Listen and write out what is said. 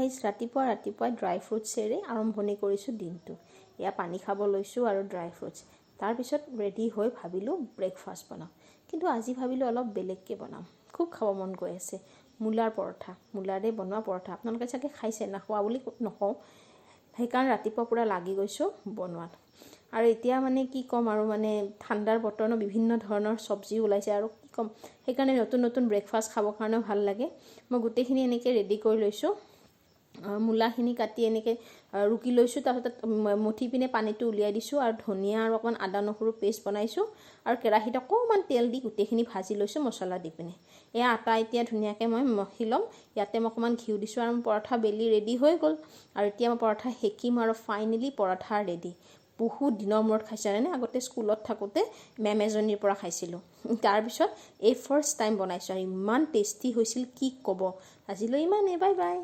Guys, ৰাতিপুৱা ৰাতিপুৱাই dry ফ্ৰুটছেৰে আৰম্ভণি কৰিছোঁ দিনটো। এয়া পানী খাব লৈছোঁ আৰু ড্ৰাই ফ্ৰুটছ। তাৰপিছত ৰেডি হৈ ভাবিলোঁ ব্ৰেকফাষ্ট বনাওঁ, কিন্তু আজি ভাবিলোঁ অলপ বেলেগকৈ বনাম। খুব খাব মন গৈ আছে মূলাৰ পৰঠা, মূলাৰে বনোৱা পৰঠা। আপোনালোকে চাগে খাইছে, নাখোৱা বুলি নকওঁ। সেইকাৰণে ৰাতিপুৱা পূৰা লাগি গৈছোঁ বনোৱাত। আৰু এতিয়া মানে কি ক'ম আৰু, মানে ঠাণ্ডাৰ বতৰ ন, বিভিন্ন ধৰণৰ চব্জি ওলাইছে আৰু কি ক'ম, সেইকাৰণে নতুন নতুন ব্ৰেকফাষ্ট খাবৰ কাৰণেও ভাল লাগে। মই গোটেইখিনি এনেকৈ ৰেডি কৰি লৈছোঁ। মূলাখিনি কাটি এনেকৈ ৰুকি লৈছোঁ, তাৰপিছত মঠি পিনে পানীটো উলিয়াই দিছোঁ আৰু ধনিয়া আৰু অকণমান আদা নহৰু পেষ্ট বনাইছোঁ আৰু কেৰাহীত অকণমান তেল দি গোটেইখিনি ভাজি লৈছোঁ মছলা দি পিনে। এয়া আটা এতিয়া ধুনীয়াকৈ মই মঠি ল'ম। ইয়াতে মই অকণমান ঘিউ দিছোঁ আৰু পৰঠা বেলি ৰেডি হৈ গ'ল। আৰু এতিয়া মই পৰঠা সেকিম আৰু ফাইনেলি পৰঠা ৰেডি। বহুত দিনৰ মূৰত খাইছোঁ জানেনে, আগতে স্কুলত থাকোঁতে মেম এজনীৰ পৰা খাইছিলোঁ। তাৰপিছত এই ফাৰ্ষ্ট টাইম বনাইছোঁ আৰু ইমান টেষ্টি হৈছিল, কি ক'ব। আজিলৈ ইমানেই, বাই বাই।